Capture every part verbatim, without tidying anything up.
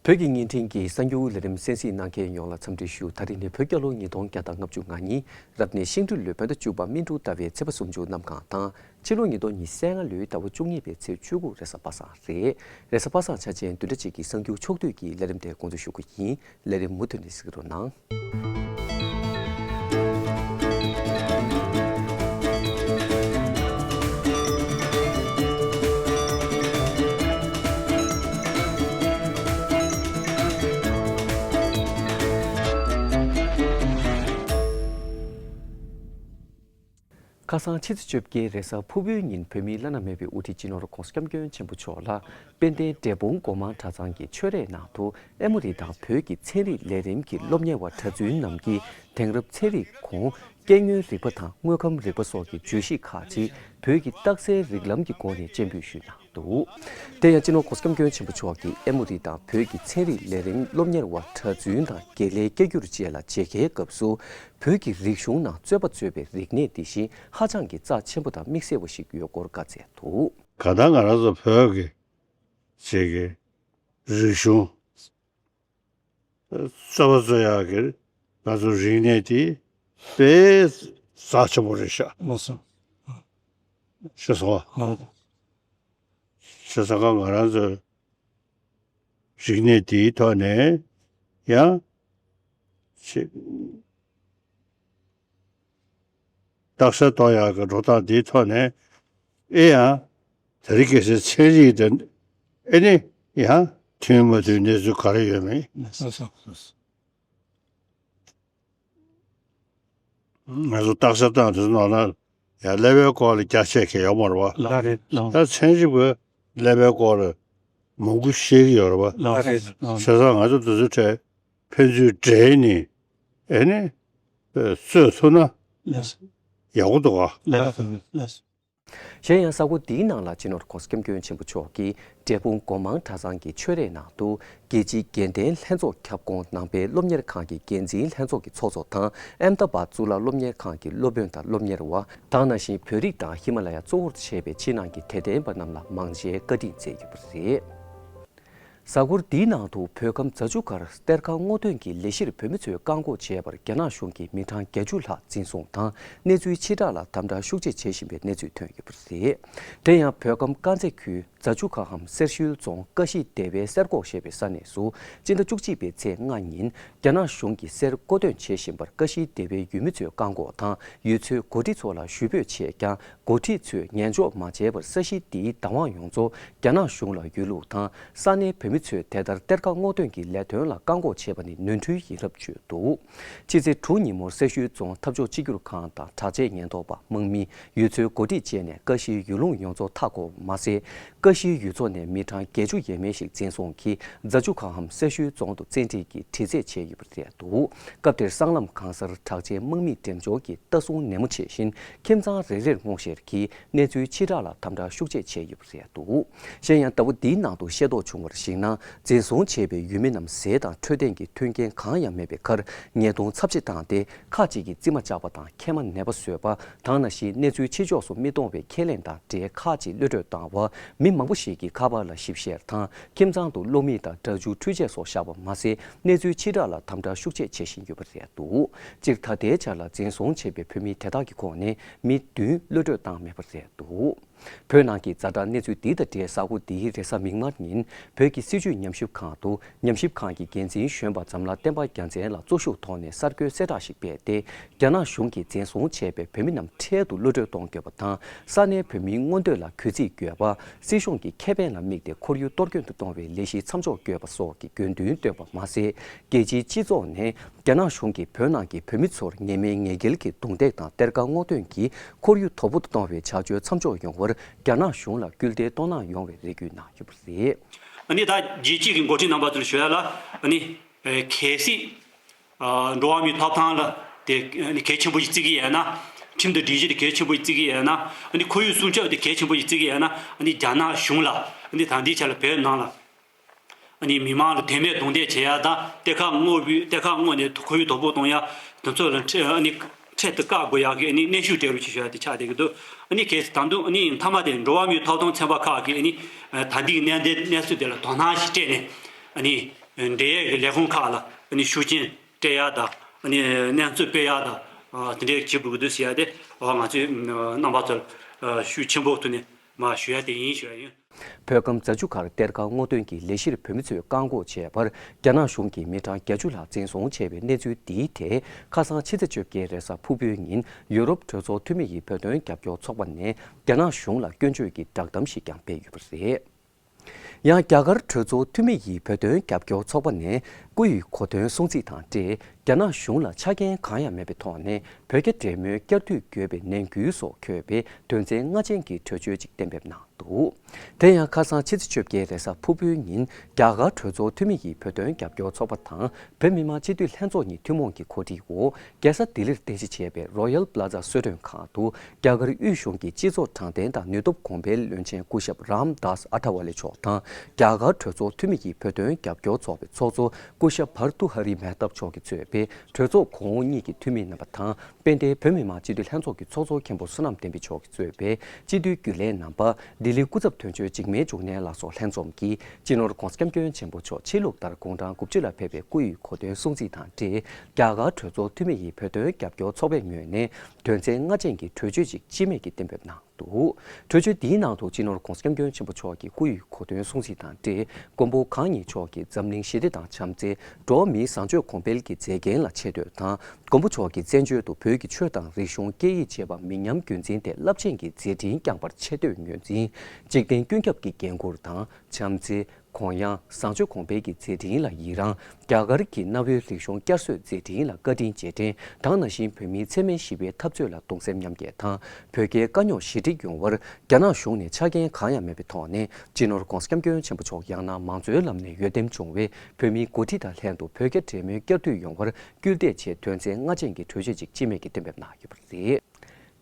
བོད་ཀྱི་བརྙན་འཕྲིན་གྱི་གསར་འགྱུར་ལས་རིམ་གསན་གཟིགས་གནང་མཁན་ཡོངས་ལ་འཚམས་འདྲི་ཞུ། ད་རིང་ནི་བོད་རྒྱལ་ལོ་ཉིས་སྟོང་བརྒྱ་དང་ལྔ་བཅུ་ང་གཉིས། རབ་གནས་ཤིང་སྦྲུལ་ལོའི་བོད་ཟླ་བཅུ་པ་སྨིན་དྲུག་ཟླ་བའི་ཚེས་པ་སུམ་ཅུ་གནམ་གང་དང་། ཕྱི་ལོ་ཉིས་སྟོང་ཉི་ཤུ་རྩ་ལྔ་ལོའི་ཟླ་བ་བཅུ་གཉིས་པའི་ཚེས་བཅུ་དགུ་རེས་གཟའ་པ་སངས་རེད། རེས་གཟའ་པ་སངས་ཆ་ཅན་བདུན་ཕྲག་གཅིག་གི་གསར་འགྱུར་ཕྱོགས་བསྡུས་ཀྱི་ལས་རིམ་དེ་འགོ་འཛུགས་ཞུ་གི་ཡིན། ལས་རིམ་མུ་མཐུད་ནས་གཟིགས་རོགས་གནང་། ཁ་སང་ཕྱི་ཚེས་བཅོ་བརྒྱད་རེས་གཟའ་ཕུར་བུའི་ཉིན་བོད་མིའི་བླ་ན་མེད་པའི་དབུ་ཁྲིད་སྤྱི་ནོར་༧གོང་ས་༧སྐྱབས་མགོན་ཆེན་པོ་མཆོག་ལ་དཔལ་ལྡན་འབྲས་སྤུངས་སྒོ་མང་གྲྭ་ཚང་གི་ཆོས་རའི་ནང་དུ་ཨེ་མོ་རི་དང་བོད་ཀྱི་ཚན་རིག་ལས་རིམ་གྱི་སློབ་གཉེར་བ་གྲྭ་བཙུན་རྣམས་ཀྱིས་དེང་རབས་ཚན་རིག་གོང་སྐྱེ་དངོས་རིག་པ་དང་དངོས་ཁམས་རིག་པ་སོགས་ཀྱི་བརྗོད་གཞི་ཁག་ཅིག་བོད་ཀྱི་རྟགས་གསལ་རིགས་ལམ་གྱི་སྒོ་ནས་སྤྱན་འབུལ་ཞུས་གནང་འདུག་དེ་ཡང་སྤྱི་ནོར་༧གོང་ས་༧སྐྱབས་མགོན་ཆེན་པོ་མཆོག་གིས་ཨེ་མོ་རི་དང་བོད་ཀྱི་ཚན་རིག་ལས་རིམ་སློབ་གཉེར་བ་གྲྭ་བཙུན་དང་དགེ་ལས་སྐྱ་གྱུར་བཅས་ལ་མཇལ་ཁའི་སྐབས་སུ། བོད་ཀྱི་རིག་གཞུང་ནང་རྩོད་པ་རྩོད་པའི་རིག་གནས་འདི་བཞིན་ཧ་ཅང་གི་རྩ་ཆེན་པོ་དང་དམིགས་བསལ་བ་ཞིག་ཡོད་སྐོར་བཀའ་སྩལ་འདུག་གང་ལྟར་ང་རང་ཚོ་བོད་ཀྱི་ཅིག་གི་རིག་གཞུང་རྩོད་པ་རྩོད་ཡག་གི་ང་ཚོ་རིག་གནས་འདི་དཔེ་རྩ་ཆེན་པོ་རེད་ཤག་ལགས་སོ། ཤེས་སོང་བ། ལགས། བྱས་ཙང་ང་རང་ཚོའི་རིག་གནས་འདིའི་ཐོག་ནས་ཡང་ཅིག་རྟགས་གསལ་གཏོང་ཡག་གི་འགྲོ་སྟངས་འདིའི་ཐོག་ནས་ཨེ་ཡང་དེ་རིང་ཁ་སང་ཚན་རིག་དང་ཨེ་ནི་ཡང་མཐུན་མ་མཐུན་གནས་ཚུལ་ག་རེ་ཡོད་མེད། ལགས་སོ། ང་ཚོ་རྟགས་གསལ་བཏང་དུས་ནང་ན་ཡང་ཀླད་པའི་སྐོར་ལ་རྒྱ་ཆེ་གི་ཡོད་མ་རེད་བ། ལགས་རེད། ལགས། ད་ཚན་རིག་པས་ཀླད་པའི་སྐོར་ལ་མང་པོ་ཤེས་ཀྱི་ཡོད་རེད་བ། ལགས་རེད། ལགས། བྱས་ཙང་ང་ཚོ་དེ་ཚོའི་གྲས་ཕན་ཚུན་འབྲེལ་ནས་ཨེ་ནས་རྩོད་ཐུབ་ན་ལགས། ཡག་པོ་འདུག་ག་ལགས། ལགས། གཞན་ཡང་གཟའ་འཁོར་འདིའི་ནང་ལ་སྤྱི་ནོར་༧གོང་ས་༧སྐྱབས་མགོན་ཆེན་པོ་མཆོག་གིས་འབྲས་སྤུངས་སྒོ་མང་གྲྭ་ཚང་གི་ཆོས་རའི་ནང་དུ་རྒྱལ་སྤྱིའི་དགེ་ལྡན་ལྷན་ཚོགས་ཁྱབ་ཁོངས་ནང་པའི་སློབ་གཉེར་ཁང་གི་འགན་འཛིན་ལྷན་ཚོགས་ཀྱི་ཚོགས་གཙོ་དང་ཨེམ་ཏ་བ་གཙུག་ལག་སློབ་གཉེར་ཁང་གི་སློབ་དཔོན་དང་སློབ་གཉེར་བ་དང་ནང་བཞིན་བོད་རིགས་དང་ཧི་མ་ལ་ཡ་གཙོ་བོར་བྱས་པའི་ཕྱི་ནང་གི་དད་ལྡན་པ་རྣམས་ལ་མང་ཆེ་བཀའ་དྲིན་སྩལ་ཡོད་པ་རེད། གཟའ་འཁོར་འདིའི་ནང་དུ་བོད་ཁམས་རྫ་ཆུ་ཁར་གཏེར་ཁ་སྔོག་འདོན་གྱི་ལས་གཞིར་བོད་མི་ཚོས་བཀག་འགོག་བྱས་པར་རྒྱ་ནག་གཞུང་གིས་མི་གྲངས་བརྒྱད་ཅུ་ལྷག་འཛིན་བཟུང་དང་གནས་ཚུལ་ཕྱི་བསྒྲགས་ལ་དམ་དྲག་ཤུགས་ཆེ་བྱེད་བཞིན་པའི་གནས་ཚུལ་ཐོན་ཡོད་པ་རེད། དེ་ཡང་བོད་ཁམས་དཀར་མཛེས་ཁུལ་རྫ་ཆུ་ཁ་འམ་སེར་ཤུལ་རྫོང་ཀ་ཤི་སྡེ་བའི་སེར་ཀོག་ཞེས་པའི་ས་གནས་སུ་སྤྱི་ཟླ་བཅུ་གཅིག་པའི་ཚེས་ལྔ་ཉིན་རྒྱ་ནག་གཞུང་གིས་གསེར་མཁོ་འདོན་བྱེད་བཞིན་པར་ཀ་ཤི་སྡེ་བའི་ཡུལ་མི་ཚོས་བཀག་འགོག་དང་ཡུལ་ཚོའི་འགོ་ཁྲིད་ཚོ་ལ་ཞུ་འབོད་བྱས་ཀྱང་། འགོ་ཁྲིད་ཚོས་ཉན་འཇོག་མ་བྱས་པར་ས་གཞི་དེའི་བདག་དབང་ཡོངས་རྫོགས་རྒྱ་ནག་གཞུང་ལ་ཡོད་ལུགས་དང་། ས་གནས་བོད་མི་ཚོས་དེ་ལྟར་གཏེར་ཁ་སྔོག་འདོན་གྱི་ལས་དོན་ལ་བཀག་འགོག་བྱས་པ་ནི་ནོར་འཁྲུལ་ཡིན་རབས་བརྗོད་འདུག་ཕྱི་ཚེས་དྲུག་ཉིན་མོར་སེར་ཤུལ་རྫོང་འཐབ་ཕྱོགས་གཅིག་གྱུར་ཁང་དང་དྲག་ཆས་ཉེན་རྟོག་པ་དམག་མི་ཡུལ་ཚོའི་འགོ་ཁྲིད་བཅས་ནས་ཀ་ཤིའི་ཡུལ་ལུང་ཡོངས་རྫོགས་མཐའ་བསྐོར་བ་མ་ཟད། ཀ་ཤིའི་ཡུལ་ཚོ་ནས་མི་གྲངས་བརྒྱད་ཅུ་ཡས་མས་ཤིག་འཛིན་བཟུང་གིས་རྫ་ཆུ་ཁ་འམ་སེར་ཤུལ་རྫོང་དུ་བཙན་ཁྲིད་ཀྱིས་དྲི་རྩད་བྱས་ཡོད་པ་རེད་འདུག་སྐབས་དེར་སྲང་ལམ་གང་སར་དྲག་ཆས་དམག་མིས་འགྲེམས་འཇོག་གིས་ལྟ་སྲུང་ནན་མོ་བྱས་ཤིང་ཁྱིམ་ཚང་རེ་རེར་སྔོག་བཤེར་གྱིས་གནས་ཚུལ་ཕྱི་བསྒྲགས་ལ་དམ་དྲག་ཤུགས་ཆེ་བྱས་ཡོད་པ་རེད་འདུག་གཞན་ཡང་ཟླ་བ་འདིའི་ནང་དུ་ཤེས་རྟོགས་བྱུང་བར་གཞིགས་ན་འཛིན་བཟུང་བྱས་པའི་ཡུལ་མི་རྣམས་ཟས་དང་འཕྲོད་བསྟེན་གྱི་མཐུན་རྐྱེན་གང་ཡང་མེད་པའི་ཁར་ཉེས་རྡུང་ཚབས་ཆེ་བཏང་སྟེ་ཁག་ཅིག་གིས་རྩིབ་མ་བཅག་པ་དང་མཁལ་མ་ནད་པ་བཟོས་པ། དང་ནང་བཞིན་གནས་ཚུལ་ཕྱི་ཕྱོགས་སུ་མི་གཏོང་བའི་ཁས་ལེན་དང་འབྲེལ་ཁག་ཅིག་གློད་གྲོལ་བཏང་བ། མི་མང་པོ་ཞིག་གིས་ཁ་པར་ལ་ཞིབ་བཤེར་དང་ཁྱིམ་ཚང་དུ་གློག་མེ་དང་སྦྲག་ཆུ་འཕྲུལ་ཆས་སོགས་བཞག་པ་མ་ཟད་གནས་ཚུལ་ཕྱི་བསྒྲགས་ལ་དམ་དྲག་ཤུགས་ཆེ་བྱེད་བཞིན་ཡོད་པ་རེད་འདུག་སྤྱིར་ད་ལྟའི་ཆར་ལ་འཛིན་བཟུང་བྱས་པའི་བོད་མི་དེ་དག་གི་ཁོངས་ནས་མི་བདུན་གློད་གྲོལ་བཏང་མེད་པ་རེད་འདུག་བོད་ནང་གི་ཛ་དྲག་གནས་ཚུལ་འདི་དང་འབྲེལ་གཟའ་འཁོར་འདིའི་རེས་གཟའ་མིག་དམར་ཉིན་བོད་ཀྱི་སྲིད་བྱུས་ཉམས་ཞིབ་ཁང་དུ་ཉམས་ཞིབ་ཁང་གི་འགན་འཛིན་གཞོན་པ་འཛམ་ལྷ་བསྟན་པ་རྒྱལ་མཚན་ལགས་གཙོ་བཞུགས་ཐོག་ནས་གསར་འགོད་གསལ་བསྒྲགས་ཤིག་སྤེལ་ཏེ། རྒྱ་ནག་གཞུང་གིས་འཛིན་བཟུང་བྱས་པའི་བོད་མི་རྣམས་འཕྲལ་དུ་གློད་གྲོལ་གཏོང་དགོས་པ་དང་ས་གནས་བོད་མིའི་མངོན་འདོད་ལ་གུས་བརྩི་དགོས་པ། སྲིད་གཞུང་གི་ཁེ་ཕན་ལ་དམིགས་ཏེ་ཁོར་ཡུག་གཏོར་སྐྱོན་དུ་གཏོང་བའི་ལས་གཞི་མཚམས་འཇོག་དགོས་པ་སོགས་ཀྱི་དགོས་འདུན་བཏོན་པ་མ་ཟད། རྒྱལ་སྤྱིའི་སྤྱི་ཚོགས་ནས་རྒྱ་ནག་གཞུང་གིས་བོད་ནང་གི་བོད་མི་ཚོར་ངེས་མེད་ངེས་འགེལ་གྱིས་རྡུང་རྡེག་དང་གཏེར་ཁ་སྔོག་འདོན་གྱིས་ཁོར་ཡུག་དོ་ཕོག་ཏུ་གཏོང་བའི་བྱ་སྤྱོད་མཚམས་འཇོག་ཡོང་བར་རྒྱ་ནག་གཞུང་ལ་སྐུལ་འདེད་གཏོང་གནང་ཡོང་བའི་རེ་སྐུལ་གནང་ཡོད་པ་རེད། ཨ་ནི་ད་རྒྱལ་སྤྱི་གི་འགོ་ཁྲིད་རྣམ་པ་ཚོར་ཞུ་ཡ་ལ་ཨ་ནི་གལ་སྲིད། འགྲོ་བ་མིའི་ཐོབ་ཐང་ལ་དེ་གལ་ཆེན་པོ་ཞིག་བརྩི་གི་ཡོད་ན། ཁྲིམས་དང་སྒྲིག་གཞི་དེ་གལ་ཆེན་པོ་ཞིག་བརྩི་གི་ཡོད་ན། ཁོར་ཡུག་སྲུང་སྐྱོབ་དེ་གལ་ཆེན་པོ་ཞིག་བརྩི་གི་ཡོད་ན། རྒྱ་ནག་གཞུང་ལ་ད་ལྟའི་ཆ་ལ་བོད་ནང་ལ་མི་མང་ལ་དོན་མེད་རྡུང་རྡེག་བྱེད་ཡ་དང་གཏེར་ཁ་སྔོག་པའི་གཏེར་ཁ་སྔོག་ནས་ཁོར་ཡུག་དོ་ཕོག་གཏོང་ཡ་དེ་ཚོ་ལ་འཕྲལ་དུ་བཀག་དགོས་ཡག་གི་གནོན་ཤུགས་སྤྲད་རོགས་ཞུ་ཡ་དེ་ཆགས་བསྡད་ཀྱི་འདུག་གལ་སྲིད་ད་དུང་མཐའ་མ་དེ་འགྲོ་བ་མིའི་ཐོབ་ཐང་ཚན་པ་ཁག་གིས་ད་ལྟའི་གནད་དོན་གནས་ཚུལ་དེ་ལ་དོ་སྣང་ཞིག་སྤྲད་ནས། འབྲེལ་ཡོད་ཀྱི་ལས་ཁུངས་ཁག་ལ་ཨ་ནི་ཤུགས་རྐྱེན་སྤྲད་ཡག་དང་ཨ་ནི་གནས་ཚུལ་སྤེལ་ཡག་དང་དེ་འདྲའི་བྱེད་དགོས་ཀྱི་འདུག་ཟེར་ཡག་དེ་ང་ཚོས་རྣམ་པ་ཚོར་ཤུགས་ཆེན་པོ་ཐོག་ནས་མར་ཞུ་ཡག་དེ་ཡིན་ཞུ་ཡག་ཡིན། བོད་ཁམས་རྫ་ཆུ་ཁར་གཏེར་ཁ་སྔོག་འདོན་གྱི་ལས་གཞིར་བོད་མི་ཚོས་བཀག་འགོག་བྱས་པར་རྒྱ་ནག་གཞུང་གིས་མི་གྲངས་བརྒྱད་ཅུ་ལྷག་འཛིན་བཟུང་བྱས་པའི་གནས་ཚུལ་འདིའི་ཐད་ཁ་སང་ཕྱི་ཚེས་བཅོ་བརྒྱད་རེས་གཟའ་ཕུར་བུའི་ཉིན་ཡུ་རོབ་གྲོས་ཚོགས་འཐུས་མི་ཡི་བོད་དོན་རྒྱབ་སྐྱོར་ཚོགས་པ་ནས་རྒྱ་ནག་གཞུང་ལ་སྐྱོན་བརྗོད་ཀྱི་བསྒྲགས་གཏམ་ཞིག་ཀྱང་སྤེལ་ཡོད་པ་རེད། ཡང་རྒྱ་གར་གྲོས་ཚོགས་འཐུས་མི་ཡི་བོད་དོན་རྒྱབ་སྐྱོར་ཚོགས་པ་ནས་སྐུ་ཡི་གོ་སྟོན་སྲུང་བརྩི་དང་འབྲེལ་རྒྱ་ནག་གཞུང་ལ་ཆ་རྐྱེན་གང་ཡང་མེད་པའི་ཐོག་ནས་བོད་རྒྱ་འབྲེལ་མོལ་བསྐྱར་མཐུད་དགོས་པའི་ནན་སྐུལ་སོགས་འཁོད་པའི་དོན་ཚན་ལྔ་ཅན་གྱི་གྲོས་ཆོད་ཅིག་གཏན་འབེབས་གནང་འདུག་དེ་ཡང་ཁ་སང་ཕྱི་ཚེས་བཅོ་བརྒྱད་རེས་གཟའ་ཕུར་བུའི་ཉིན་རྒྱ་གར་གྲོས་ཚོགས་འཐུས་མི་ཡི་བོད་དོན་རྒྱབ་སྐྱོར་ཚོགས་པ་དང་བོད་མི་མང་སྤྱི་འཐུས་ལྷན་ཚོགས་གཉིས་ཐུན་མོང་གི་གོ་སྒྲིག་འོག་རྒྱལ་ས་ལྡི་ལིར་རྟེན་གཞི་བྱས་པའི་Royal Plaza གསོལ་མགྲོན་ཁང་དུ་རྒྱ་གར་དབུས་གཞུང་གི་སྤྱི་ཚོགས་དྲང་བདེན་དང་ནུས་སྟོབས་གོང་འཕེལ་བློན་ཆེན་སྐུ་ཞབས་རམ་དཱས་ཨ་ཐ་ཝ་ལེ་མཆོག་དང་རྒྱ་གར་གྲོས་ཚོགས་འཐུས་མི་ཡི་བོད་དོན་རྒྱབ་སྐྱོར་ཚོགས་པའི་ཚོགས་གཙོ་སྐུ་ཞབས་བྷར་ཏུ་ཧ་རི་མེ་ཏབ་མཆོག་གིས་གཙོས་པའི་གྲོས་ཚོགས་གོང་འོག་གཉིས་ཀྱི་འཐུས་མི་རྣམ་པ་དང་། དཔལ་ལྡན་བོད་མི་མང་སྤྱི་འཐུས་ལྷན་ཚོགས་ཀྱི་ཚོགས་གཙོ་མཁན་པོ་བསོད་ནམས་བསྟན་འཕེལ་མཆོག་གིས་གཙོས་པའི་སྤྱི་འཐུས་རྒྱུན་ལས་རྣམ་པ། ལྡི་ལི་སྐུ་ཚབ་དོན་གཅོད་འཇིགས་མེད་འབྱུང་གནས་ལགས་སོགས་ལྷན་འཛོམས་ཀྱིས་སྤྱི་ནོར་༧གོང་ས་༧སྐྱབས་མགོན་ཆེན་པོ་མཆོག་ཕྱི་ལུགས་ལྟར་དགུང་གྲངས་དགུ་བཅུ་ལ་ཕེབས་པའི་སྐུ་ཡི་གོ་སྟོན་སྲུང་བརྩི་དང་འབྲེལ་རྒྱ་གར་གྲོས་ཚོགས་འཐུས་མི་ཡི་བོད་དོན་རྒྱབ་སྐྱོར་ཚོགས་པའི་ངོས་ནས་དོན་ཚན་ལྔ་ཅན་གྱི་གྲོས་ཆོད་ཅིག་སྤྱི་མོས་ཀྱིས་གཏན་འབེབས་གནང་འདུག་གྲོས་ཆོད་འདིའི་ནང་དུ་སྤྱི་ནོར་༧གོང་ས་༧སྐྱབས་མགོན་ཆེན་པོ་མཆོག་གི་སྐུ་ཡི་གོ་སྟོན་སྲུང་བརྩི་དང་འབྲེལ་མགོན་པོ་གང་ཉིད་མཆོག་གིས་འཛམ་གླིང་ཞི་བདེ་དང་བྱམས་བརྩེ། འགྲོ་བ་མིའི་བཟང་སྤྱོད་གོང་འཕེལ་གྱི་མཛད་འགན་ལ་ཆེ་བསྟོད་དང་། མགོན་པོ་མཆོག་གི་བཙན་བྱོལ་དུ་བོད་ཀྱི་ཆོས་དང་རིག་གཞུང་སྐད་ཡིག་བཅས་པ་མི་ཉམས་རྒྱུན་འཛིན་ཐད་རླབས་ཆེན་གྱི་མཛད་འཕྲིན་བསྐྱངས་པར་ཆེ་བསྟོད་ངོས་འཛིན། འཇིག་རྟེན་ཀུན་ཁྱབ་ཀྱི་འགན་འཁུར་དང་བྱམས་བརྩེ། གུ་ཡངས། བཟང་སྤྱོད་གོང་འཕེལ་གྱི་མཛད་འཕྲིན་ལ་ཡི་རངས། རྒྱ་གར་གྱི་གནའ་བོའི་རིག་གཞུང་བསྐྱར་གསོའི་མཛད་འཕྲིན་ལ་བཀའ་དྲིན་རྗེས་དྲན་དང་། ནང་བཞིན་བོད་མིའི་འཚེ་མེད་ཞི་བའི་འཐབ་རྩོད་ལ་གདུང་སེམས་མཉམ་སྐྱེད་དང་། བོད་རྒྱའི་དཀའ་རྙོག་ཞི་འགྲིག་ཡོང་བར་རྒྱ་ནག་གཞུང་ནས་ཆ་རྐྱེན་གང་ཡང་མེད་པའི་ཐོག་ནས་སྤྱི་ནོར་༧གོང་ས་༧སྐྱབས་མགོན་ཆེན་པོ་མཆོག་ཡང་ན་མང་གཙོའི་ལམ་ནས་འོས་འདེམས་བྱུང་བའི་བོད་མིའི་འགོ་ཁྲིད་དང་ལྷན་དུ་བོད་རྒྱ་འབྲེལ་མོལ་བསྐྱར་མཐུད་ཡོང་བར་སྐུལ་འདེད་ཆེད་དོན་ཚན་ལྔ་ཅན་གྱི་གྲོས་ཆོད་ཅིག་སྤྱི་མོས་ཀྱིས་གཏན་འབེབས་གནང་ཡོད་པ་རེད།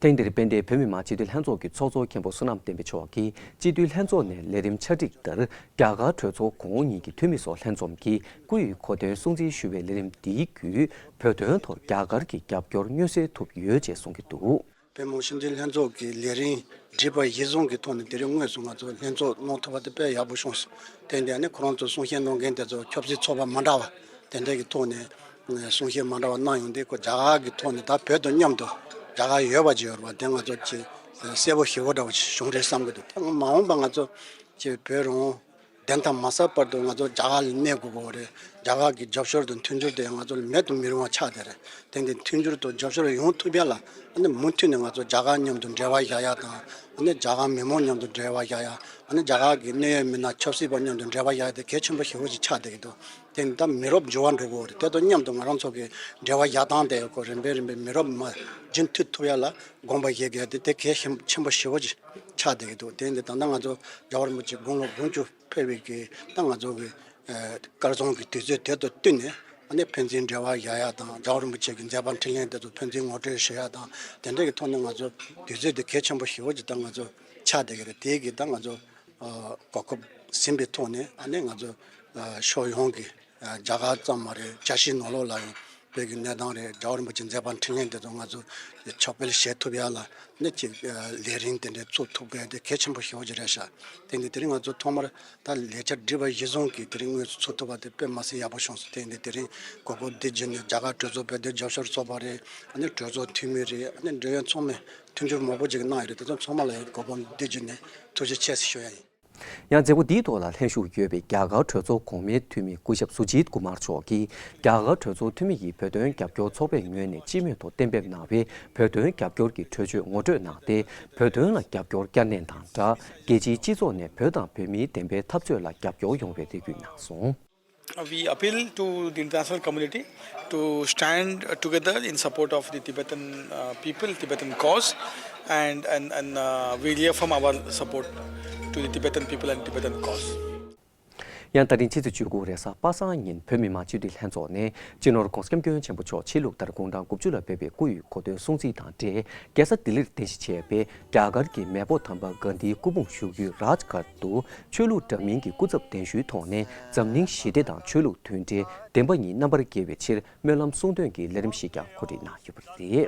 ཐེངས་འདིར་དཔལ་ལྡན་བོད་མི་མང་སྤྱི་འཐུས་ལྷན་ཚོགས་ཀྱི་ཚོགས་གཙོ་མཁན་པོ་བསོད་ནམས་བསྟན་འཕེལ་མཆོག་གིས་སྤྱི་འཐུས་ལྷན་ཚོགས་ནས་ལས་རིམ་ཆ་སྒྲིག་ལྟར་རྒྱ་གར་གྲོས་ཚོགས་གོང་འོག་གཉིས་ཀྱི་འཐུས་མི་སོགས་ལྷན་འཛོམས་ཀྱིས་སྐུ་ཡི་གོ་སྟོན་སྲུང་བརྩི་ཞུ་བའི་ལས་རིམ་འདིའི་བརྒྱུད་བོད་དོན་ཐོག་རྒྱ་གར་གྱི་རྒྱབ་སྐྱོར་མངོན་གསལ་ཐུབ་ཡོད་ཅེས་གསུང་གི་འདུག་བོད་མི་མང་སྤྱི་འཐུས་ལྷན་ཚོགས་ཀྱི་ལས་རིམ་བསྒྲིགས་པ་གཞིར་བཟུང་གི་ཐོག་ནས་དེ་རིང་དངོས་སུ་ང་ཚོ་ལྷན་ཚོགས་གནང་ཐུབ་པ་དེ་དཔེ་ཡག་པོ་བྱུང་སོང་། དེ་འདི་ནི་ཁོ་རང་ཚོ་གསུང་བཤད་གནང་མཁན་དེ་ཚོ་ཆབ་སྲིད་ཚོགས་པ་མ་འདྲ་བ་དེ་འདྲ་གི་ཐོག་ནས་གསུང་བཤད་མ་འདྲ་བ་གནང་ཡོང་དུས་ཁོ་རྒྱ་གར་གྱི་ཐོག་ནས་ད་བོད་དང་མཉམ་དུ་རྒྱ་གར་ཡོད་པ་ཅིག་ཡོད་རེད་པ། དེ་ང་ཚོ་ཅིག་གསལ་པོ་ཞེ་པོ་འདྲ་བོ་ཞིག་བྱུང་རེད་བསམ་གི་འདུག་ད་མ་འོངས་པ་ང་ཚོ་ཅིག་བོད་རང་བདེན་མཐའ་མ་གསལ་བར་དུ་ང་ཚོ་རྒྱ་གར་ལ་གནས་དགོས་ཀྱི་རེད། རྒྱ་གར་གྱི་རྒྱབ་སྐྱོར་དང་མཐུན་འགྱུར་དེ་ང་ཚོ་ལ་མེད་དུ་མི་རུང་བ་ཆགས་བསྡད་རེད། དེ་འདི་མཐུན་འགྱུར་དང་རྒྱབ་སྐྱོར་ཡོང་ཐུབ་ཡ་ལ་ཨ་ནི་མུ་མཐུད་ནས་ང་ཚོ་རྒྱ་གར་མཉམ་དུ་འབྲེལ་བ་བཞག་ཡ་དང་། ཨ་ནི་རྒྱ་གར་མི་མང་མཉམ་དུ་འབྲེལ་བ་བཞག་ཡ། ཨ་ནི་རྒྱ་གར་གྱི་གནད་ཡོད་མི་སྣ་ཆབ་སྲིད་པ་མཉམ་དུ་འབྲེལ་བ་བཞག་ཡ་དེ་གལ་ཆེན་པོ་ཞེ་པོ་ཅིག་ཆགས་བསྡད་ཀྱི་འདུག་དེ་ནི་ད་མི་རབས་འགྱུར་བ་འགྲོ་གི་ཡོད་རེད། དེ་དང་མཉམ་དུ་ང་རང་ཚོ་གི་འབྲེལ་བ་བཞག་སྟངས་དེ་ཁོ་རིམ་པས་རིམ་པས་མི་རབས་མ་རྒྱུན་མཐུད་ཐུབ་ཡ་ལ་དགོངས་པ་བཞེས་དགོས་ཡ་དེ་དེ་གལ་ཆེན་པོ་ཞེ་པོ་ཅིག་ཆགས་བསྡད་ཀྱི་འདུག་དེ་ནི་ད་ལྟ་ང་ཚོ་རྒྱལ་བ་རིན་པོ་ཆེ་དགུང་ལོ་དགུ་བཅུ་ཕེབས་པའི་གི་ད་ང་ཚོ་གི་ཨ་སྐལ་བཟང་གི་དུས་ཚོད་དེ་དང་བསྟུན་ནས་ཨ་ནི་ཕན་ཚུན་འབྲེལ་བ་བཞག་ཡ་དང་། རྒྱལ་བ་རིན་པོ་ཆེ་གི་མཛད་པ་འཕྲིན་ལས་དེ་ཚོ་ཕན་ཚུན་ངོ་སྤྲོད་ཞུ་ཡ་དང་། དེ་འདྲ་གི་ཐོག་ནས་ང་ཚོ་དུས་ཚོད་དེ་གལ་ཆེན་པོ་ཞེ་པོ་ཅིག་ད་ང་ཚོ་ཆགས་བསྡད་ཀྱི་རེད། དེ་གི་ད་ང་ཚོ་ཨ་གོ་སྐབས་ཟིན་པའི་ཐོག་ནས་ཨ་ནི་ང་ཚོ་ཨ་ཕྱོགས་ཡོངས་ཀྱི་ཨ་རྒྱ་གར་ཙམ་མ་རེད། རྒྱལ་སྤྱིའི་ནང་ལོགས་ལ་ཡང་བོད་ཀྱི་གནས་སྟངས་རེད། རྒྱལ་བ་རིན་པོ་ཆེ་མཛད་པ་འཕྲིན་ལས་དེ་ཚོ་ང་ཚོ་ཕྱག་སྤེལ་བྱེད་ཐུབ་ཡ་ལ་ནི་ཅིག་ལས་རིམ་དེ་འདྲའི་ཚུགས་ཐུབ་པ་དེ་གལ་ཆེན་པོ་ཞེ་པོ་ཅིག་རེད་ཤག་དེ་ནི་དེ་རིང་ང་ཚོ་ཐོག་མར་ད་ལས་འཆར་བསྒྲིགས་པ་གཞིར་བཟུང་གིས་དེ་རིང་དངོས་སུ་ཚུགས་ཐུབ་པ་དེ་དཔེ་མ་སྲིད་ཡག་པོ་བྱུང་སོང་། དེ་ནི་དེ་རིང་གོ་སྐབས་འདི་བརྒྱུད་ནས་རྒྱ་གར་གྲོས་ཚོགས་བོད་དོན་རྒྱབ་སྐྱོར་ཚོགས་པ་རེད། ཨ་ནི་གྲོས་ཚོགས་འཐུས་མི་རེད། ཨ་ནི་འབྲེལ་ཡོད་ཚང་མས་མཐུན་འགྱུར་མང་པོ་ཅིག་གནང་ཡོད་རེད། དེ་ཚོ་ཚང་མ་ལ་གོ་སྐབས་འདི་བརྒྱུད་ནས་ཐུགས་རྗེ་ཆེ་ཞུ་ཡ་ཡིན། ཡང་མཛད་སྒོ་འདིའི་ཐོག་ལ་ལྷན་ཞུགས་ཡོད་པའི་རྒྱ་གར་གྲོས་ཚོགས་གོང་མའི་འཐུས་མི་སྐུ་ཞབས་སུ་ཇིད་ཀུ་མར་མཆོག་གིས་རྒྱ་གར་གྲོས་ཚོགས་འཐུས་མི་ཡིས་བོད་དོན་རྒྱབ་སྐྱོར་ཚོགས་པའི་ངོས་ནས་སྤྱི་མོས་ཐོག་གཏན་འབེབས་གནང་བའི་བོད་དོན་རྒྱབ་སྐྱོར་གྱི་གྲོས་ཆོད་ངོ་སྤྲོད་གནང་སྟེ། བོད་དོན་ལ་རྒྱབ་སྐྱོར་བསྐྱར་ནན་དང་སྦྲགས། རྒྱལ་སྤྱིའི་སྤྱི་ཚོགས་ནས་བོད་དང་བོད་མིའི་བདེན་པའི་འཐབ་རྩོད་ལ་རྒྱབ་སྐྱོར་ཡོང་བའི་རེ་སྐུལ་གནང་སོང་། We appeal to the international community to stand together in support of the Tibetan uh, people, Tibetan cause, and, and, and uh, we reaffirm our support to the Tibetan people and Tibetan cause. ཡང་ད་རིང་ཕྱི་ཚེས་བཅུ་དགུ་རེས་གཟའ་པ་སངས་ཉིན་བོད་མི་མང་སྤྱི་འཐུས་ལྷན་ཚོགས་ནས་སྤྱི་ནོར་༧གོང་ས་༧སྐྱབས་མགོན་ཆེན་པོ་མཆོག་ཕྱི་ལུགས་ལྟར་དགུང་གྲངས་དགུ་བཅུ་ལ་ཕེབས་པའི་སྐུ་ཡི་གོ་སྟོན་སྲུང་བརྩི་དང་འབྲེལ། རྒྱལ་ས་ལྡི་ལིར་རྟེན་གཞི་བྱས་པའི་རྒྱ་གར་གྱི་མེས་པོ་དམ་པ་གྷན་དྷིའི་སྐུ་ཕུང་བཞུགས་ཡུལ་རཱཇ་གྷར་དུ་ཆོས་ལུགས་འདྲ་མིན་གྱི་སྐུ་ཚབ་གདན་ཞུའི་ཐོག་ནས་འཛམ་གླིང་ཞི་བདེ་དང་ཆོས་ལུགས་མཐུན་སྒྲིལ་བདེན་པ་གཉིས་རྣམ་པར་རྒྱལ་བའི་ཕྱིར་སྨོན་ལམ་གསུང་འདོན་གྱི་ལས་རིམ་ཞིག་ཀྱང་གོ་སྒྲིག་གནང་ཡོད་པ་རེད།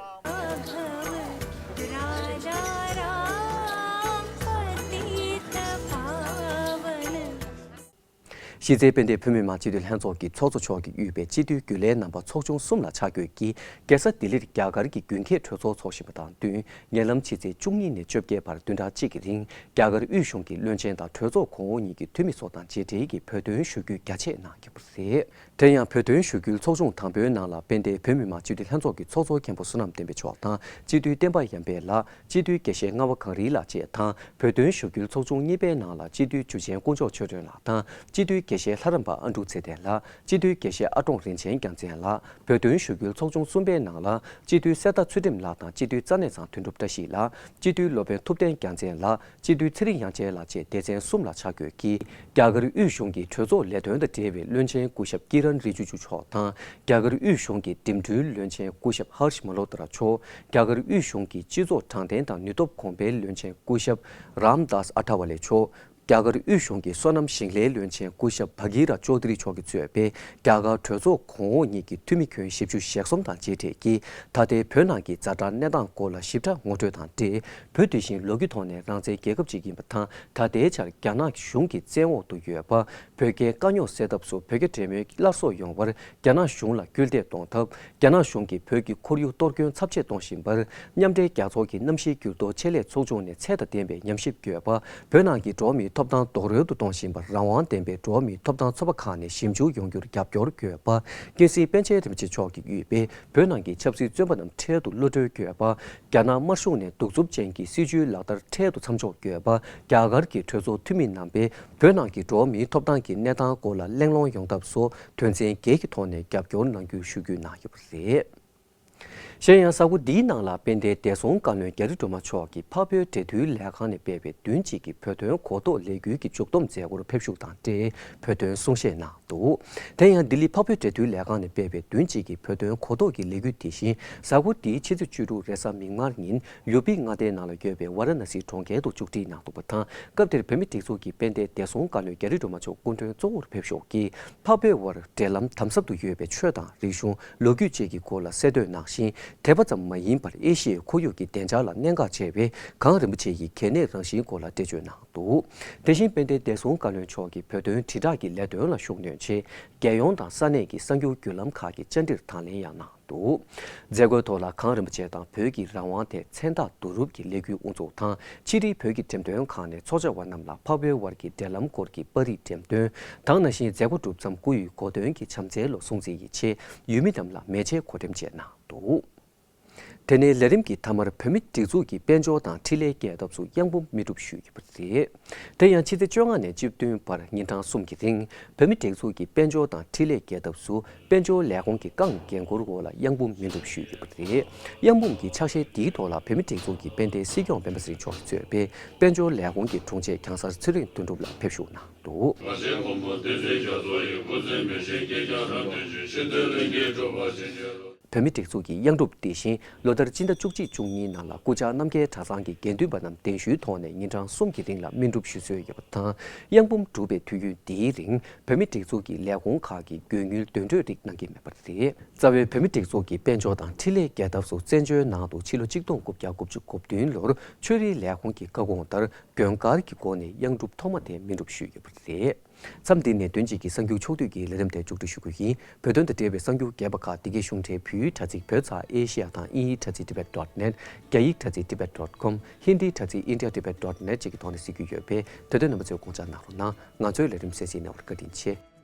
གཞི་རྩའི་དཔལ་ལྡན་བོད་མི་མང་སྤྱི་འཐུས་ལྷན་ཚོགས་ཀྱི་ཚོགས་གཙོ་མཆོག་གིས་དབུས་པའི་སྤྱི་འཐུས་རྒྱུན་ལས་རྣམ་པ་ཚོགས་ཆུང་གསུམ་ལ་ཆ་བགོས་ཀྱིས། རྒྱལ་ས་ལྡི་ལིར་རྒྱ་གར་གྱི་རྒྱུན་འཁྱོངས་གྲོས་ཚོགས་འཚོགས་བཞིན་པ་དང་བསྟུན། ཉེ་ལམ་ཕྱི་ཚེས་བཅུ་གཉིས་ནས་བཅོ་བརྒྱད་བར་བདུན་ཕྲག་གཅིག་གི་རིང་རྒྱ་གར་དབུས་གཞུང་གི་བློན་ཆེན་དང་གྲོས་ཚོགས་གོང་འོག་གཉིས་ཀྱི་འཐུས་མི་སོགས་དང་མཇལ་འཕྲད་ཀྱིས་བོད་དོན་ཞུ་སྐུལ་རྒྱ་ཆེ་གནང་ཡོད་པ་རེད། དེ་ཡང་བོད་དོན་ཞུ་སྐུལ་ཚོགས་ཆུང་དང་པོའི་ནང་ལ་དཔལ་ལྡན་བོད་མི་མང་སྤྱི་འཐུས་ལྷན་ཚོགས་ཀྱི་ཚོགས་གཙོ་མཁན་པོ་བསོད་ནམས་བསྟན་འཕེལ་མཆོག་དང་སྤྱི་འཐུས་བསྟན་པ་ཡར་འཕེལ་ལགས། སྤྱི་འཐུས་དགེ་བཤེས་རྔ་བ་གངས་རི་ལགས་བཅས་དང་། བོད་དོན་ཞུ་སྐུལ་ཚོགས་ཆུང་གཉིས་པའི་ནང་ལ་སྤྱི་འཐུས་འཇུ་ཆེན་དཀོན་མཆོག་ཆོས་སྒྲོན་ལགས་དང་། སྤྱི་འཐུས་དགེ་བཤེས་ལྷ་རམས་པ་ཨ་འབྲུག་ཚེ་བརྟན་ལགས། སྤྱི་འཐུས་དགེ་བཤེས་ཨ་ཀྲོང་རིན་ཆེན་རྒྱལ་མཚན་ལགས། བོད་དོན་ཞུ་སྐུལ་ཚོགས་ཆུང་གསུམ་པའི་ནང་ལ་སྤྱི་འཐུས་གསེར་རྟ་ཚུལ་ཁྲིམས་ལགས་དང་། སྤྱི་འཐུས་རྩ་གནས་ཚང་དོན་གྲུབ་བཀྲ་ཤིས་ལགས། སྤྱི་འཐུས་སློབ་དཔོན་ཐུབ་བསྟན་རྒྱལ་མཚན་ལགས། སྤྱི་འཐུས་ཚེ་རིང་དབྱངས་ཅན་ལགས་བཅས་སྡེ་ཚན་གསུམ་ལ་ཆ་བགོས་ཀྱིས། རྒྱ་གར་དབུས་གཞུང་གི་གྲོས་ཚོགས་ལས་དོན་དང་འབྲེལ་བའི་བློན་ཆེན་སྐུ་ཞབས་ཀི་རན་རི་ཇི་ཇུ་མཆོག་དང་། རྒྱ་གར་དབུས་གཞུང་གི་འགྲིམ་འགྲུལ་བློན་ཆེན་སྐུ་ཞབས་ཧར་ཤ་མ་ལོ་ཏྲ་མཆོག་རྒྱ་གར་དབུས་གཞུང་གི་སྤྱི་ཚོགས་དྲང་བདེན་དང་ནུས་སྟོབས་གོང་འཕེལ་བློན་ཆེན་སྐུ་ཞབས་རམ་དཱས་ཨ་ཐ་ཝ་ལེ་མཆོག་རྒྱ་གར་དབུས་གཞུང་གི་སོ་ནམ་ཞིང་ལས་བློན་ཆེན་སྐུ་ཞབས་བྷ་གི་ར་ཅོ་དྷི་རི་མཆོག་གིས་གཙོས་པའི་རྒྱ་གར་གྲོས་ཚོགས་གོང་འོག་གཉིས་ཀྱི་འཐུས་མི་ཁྱོན་བཞི་བཅུ་ཞེ་གསུམ་དང་མཇལ་འཕྲད་ཀྱིས། ད་ལྟའི་བོད་ནང་གི་ཛ་དྲག་གནས་སྟངས་སྐོར་ལ་ཞིབ་ཕྲ་ངོ་སྤྲོད་དང་འབྲེལ། བོད་དེ་བཞིན་ལོ་རྒྱུས་ཐོག་ནས་རང་བཙན་རྒྱལ་ཁབ་ཅིག་ཡིན་པ་དང་། ད་ལྟའི་ཆར་རྒྱ་ནག་གཞུང་གི་བཙན་འོག་ཏུ་ཡོད་པ། བོད་རྒྱའི་དཀའ་རྙོག་སེལ་ཐབས་སུ་བོད་རྒྱ་འབྲེལ་མོལ་སླར་གསོ་ཡོང་བར་རྒྱ་ནག་གཞུང་ལ་སྐུལ་འདེད་གཏོང་ཐབས། རྒྱ་ནག་གཞུང་གིས་བོད་ཀྱི་ཁོར་ཡུག་གཏོར་སྐྱོན་ཚབས་ཆེ་གཏོང་བཞིན་པར། མཉམ་འབྲེལ་རྒྱལ་ཚོགས་ཀྱི་གནམ་གཤིས་འགྱུར་ལྡོག་ཆེད་ལས་ཚོགས་ཆུང་ནས་ཚད་དང་ལྡན་པའི་ཉམས་ཞིབ་བགོས་པ། བོད་ནང་གི་འགྲོ་བ་མིའི་ཐོབ་ཐང་རྡོག་རོལ་དུ་གཏོང་བཞིན་པར་རང་དབང་ལྡན་པའི་འགྲོ་བ་མིའི་ཐོབ་ཐང་ཚོགས་པ་ཁག་ནས་ཞིབ་འཇུག་ཡོང་རྒྱུར་རྒྱབ་སྐྱོར་བགོས་པ། ཀུན་གཟིགས་པཎ་ཆེན་རིན་པོ་ཆེ་མཆོག་གིས་དབུས་པའི་བོད་ནང་གི་ཆབ་སྲིད་བཙོན་པ་རྣམས་འཕྲལ་དུ་གློད་གྲོལ་བགོས་པ། རྒྱ་ནག་དམར་གཞུང་ནས་གདུག་རྩུབ་ཅན་གྱི་སྲིད་བྱུས་ལག་བསྟར་འཕྲལ་དུ་མཚམས་འཇོག་བགོས་པ། རྒྱ་གར་གྱི་གྲོས་ཚོགས་འཐུས་མི་རྣམ་པས་བོད་ནང་གི་འགྲོ་བ་མིའི་ཐོབ་ཐང་གི་གནས་སྟངས་སྐོར་ལ་གླེང་སློང་ཡོང་ཐབས་སོགས་དོན་ཚན་བརྒྱད་ཀྱི་ཐོག་ནས་རྒྱབ་སྐྱོར་གནང་རྒྱུའི་ཞུ་སྐུལ་གནང་ཡོད་པ་རེད། གཞན་ཡང་། གཟའ་འཁོར་འདིའི་ནང་ལ་དཔལ་ལྡན་བདེ་སྲུང་བཀའ་བློན་རྒྱ་རི་སྒྲོལ་མ་མཆོག་གིས་འཕགས་བོད་འབྲེལ་མཐུད་ལས་ཁང་ནས་སྤེལ་བའི་བདུན་གཅིག་གི་བོད་དོན་གོ་རྟོགས་ལས་འགུལ་གྱི་མཇུག་བསྡོམས་མཛད་སྒོར་ཕེབས་ཞུགས་དང་འབྲེལ་བོད་དོན་གསུང་བཤད་གནང་འདུག་དེ་ཡང་། ལྡི་ལི་འཕགས་བོད་འབྲེལ་མཐུད་ལས་ཁང་ནས་སྤེལ་བའི་བདུན་གཅིག་གི་བོད་དོན་གོ་རྟོགས་ཀྱི་ལས་འགུལ་དེ་བཞིན། གཟའ་འཁོར་འདིའི་ཕྱི་ཚེས་བཅུ་དྲུག་རེས་གཟའ་མིག་དམར་ཉིན་ལུམ་བི་ནི་མངའ་སྡེའི་ནང་ལ་ཡོད་པའི་ཝཱ་ར་ཎ་སི་གྲོང་ཁྱེར་དུ་མཇུག་སྒྲིལ་གནང་འདུག་པ་དང་། སྐབས་དེར་བོད་མིའི་སྒྲིག་འཛུགས་ཀྱི་དཔལ་ལྡན་བདེ་སྲུང་བཀའ་བློན་རྒྱ་རི་སྒྲོལ་མ་མཆོག་སྐུ་མགྲོན་གཙོ་བོར་ཕེབས་ཞུགས་ཀྱིས། འཕགས་བོད་དབར་འབྲེལ་ལམ་དམ་ཟབ་ཏུ་ཡོད་པའི་ཆོས་དང་རིག་གཞུང་། ལོ་རྒྱུས་བཅས་ཀྱི་སྐོར་ལ་གསལ་འདོན་གནང་ཞིང་། དད་པ་ཙམ་མ་ཡིན་པར་ཨེ་ཤི་ཡའི་ཁོར་ཡུག་གི་བདེ་འཇགས་ལ་གནད་འགག་ཆེ་བའི་གངས་རིན་པོ་ཆེ་ཡི་གལ་གནད་རང་བཞིན་སྐོར་ལ་འགྲེལ་བརྗོད་གནང་འདུག་དེ་བཞིན་དཔལ་ལྡན་བདེ་སྲུང་བཀའ་བློན་མཆོག་གིས་བོད་དོན་དྲིལ་བསྒྲགས་ཀྱི་ལས་དོན་ལ་ཤུགས་སྣོན་ཆེད། རྒྱལ་ཡོངས་དང་ས་གནས་ཀྱི་གསར་འགྱུར་བརྒྱུད་ལམ་ཁག་གི་བཅར་འདྲིར་དང་ལེན་ཡང་གནང་འདུག་མཛད་སྒོའི་ཐོག་ལ་གངས་རིན་པོ་ཆེ་དང་བོད་ཀྱི་རང་དབང་ཐད་མཚན་རྟགས་བསྡུ་རུབ་ཀྱི་ལས་འགུལ་དབུ་འཛུགས་དང་། ཕྱི་དྲིལ་བོད་ཀྱི་འགྲེམས་སྟོན་ཁང་ནས་ཚོགས་བཅར་བ་རྣམས་ལ་འཕགས་བོད་དབར་གྱི་འབྲེལ་ལམ་སྐོར་གྱི་པར་རིས་འགྲེམས་སྟོན་དང་། ནང་བཞིན་མཛད་སྒོ་གྲུབ་མཚམས་སྐུ་ཡི་གོ་སྟོན་གྱི་བྱམས་བརྩེའི་ལོ་སྲུང་བརྩི་ཡི་ཆེད་ཡུལ་མི་རྣམས་ལ་མལ་ཆས་གོ་འགྲེམས་བཅས་གནང་འདུག་དེ་ནས་ལས་རིམ་གྱི་མཐའ་མར་བོད་མིའི་སྒྲིག་འཛུགས་ཀྱི་དཔལ་འབྱོར་དང་འཕྲིན་ལས་རྒྱས་ཐབས་སུ་གཡང་འབུམ་སྨིན་སྒྲུབ་ཞུས་ཡོད་པ་རེད། དེ་ཡང་ཕྱི་ཚེས་བཅོ་ལྔ་ནས་བཅུ་བདུན་བར་ཉིན་གྲངས་གསུམ་གྱི་རིང་། བོད་མིའི་སྒྲིག་འཛུགས་ཀྱི་དཔལ་འབྱོར་དང་འཕྲིན་ལས་རྒྱས་ཐབས་སུ་དཔལ་འབྱོར་ལས་ཁུངས་ཀྱི་རྐང་འགན་འཁུར་འོག་ལ་གཡང་འབུམ་སྨིན་སྒྲུབ་ཞུས་ཡོད་པ་རེད། གཡང་འབུམ་གྱི་ཕྱག་བཞེས་འདིའི་ཐོག་ལ་བོད་མིའི་སྒྲིག་འཛུགས་ཀྱི་དཔལ་ལྡན་སྲིད་སྐྱོང་སྤེན་པ་ཚེ་རིང་མཆོག་གིས་གཙོས་པའི་དཔལ་འབྱོར་ལས་ཁུངས་ཀྱི་དྲུང་ཆེ་ཁྱང་གསར་ཚེ་རིང་དོན་གྲུབ་ལགས་ཕེབས་ཞུགས་གནང་འདུག་བོད་མིའི་སྒྲིག་འཛུགས་ཀྱི་གཡང་སྒྲུབ་དེ་བཞིན་ལོ་ལྟར་སྤྱི་ཟླ་བཅུ་གཅིག་བཅུ་གཉིས་ནང་ལ་སྐུ་བཅར་རྣམ་རྒྱལ་གྲྭ་ཚང་གི་དགེ་འདུན་པ་རྣམས་གདན་ཞུའི་ཐོག་ནས་ཉིན་གྲངས་གསུམ་གྱི་རིང་ལ་སྨིན་སྒྲུབ་ཞུ་སྲོལ་ཡོད་པ་དང་། གཡང་འབུམ་སྒྲུབ་པའི་དུས་ཡུན་འདིའི་རིང་བོད་མིའི་སྒྲིག་འཛུགས་ཀྱི་ལས་ཁུངས་ཁག་གིས་དགོས་དངུལ་འདོན་སྤྲོད་རིགས་གནང་གི་མེད་པ་རེད། རྩ་བའི་བོད་མིའི་སྒྲིག་འཛུགས་ཀྱི་དཔལ་འབྱོར་དང་འཕྲིན་ལས་རྒྱས་ཐབས་སུ་བཙན་བྱོལ་ནང་དུ་ཕྱི་ལོ་ཆིག་སྟོང་དགུ་བརྒྱ་དགུ་བཅུ་གོ་བདུན་ལོར་ཆོས་རིག་ལས་ཁུངས་ཀྱི་བཀའ་དགོངས་ལྟར་དགོན་སྒར་གྱི་སྒོ་ནས་གཡང་སྒྲུབ་ཐོག་མ་དེ་སྨིན་སྒྲུབ་ཞུས་ཡོད་པ་རེད། མཚམས་འདི་ནས་དོན་གཅིག་གི་གསར་འགྱུར་ཕྱོགས་བསྡུས་ཀྱི་ལས་རིམ་དེ་མཇུག་སྒྲིལ་ཞུ་རྒྱུ་ཡིན། བོད་དོན་དང་འབྲེལ་བའི་གསར་འགྱུར་རྒྱས་པ་ཁག་འདི་གའི་གཞུང་འབྲེལ་བོད་ཡིག་དྲ་ཚིགས་བོད་ཚགས་ཨེ་ཤི་ཡ་དང་དབྱིན་ཡིག་དྲ་ཚིགས་tibet dot net། རྒྱ་ཡིག་དྲ་ཚིགས་tibet dot com། ཧིན་དིའི་དྲ་ཚིགས india tibet dot net་བཅས་ཀྱི་ཐོག་ནས་གཟིགས་རྒྱུ་ཡོད་པས། དེ་དོན་རྣམ་པ་ཚོས་དགོངས་འཇགས་གནང་རོགས་གནང་། ང་ཚོའི་ལས་རིམ་གསན་གཟིགས་གནང་བར་བཀའ་དྲིན་ཆེ།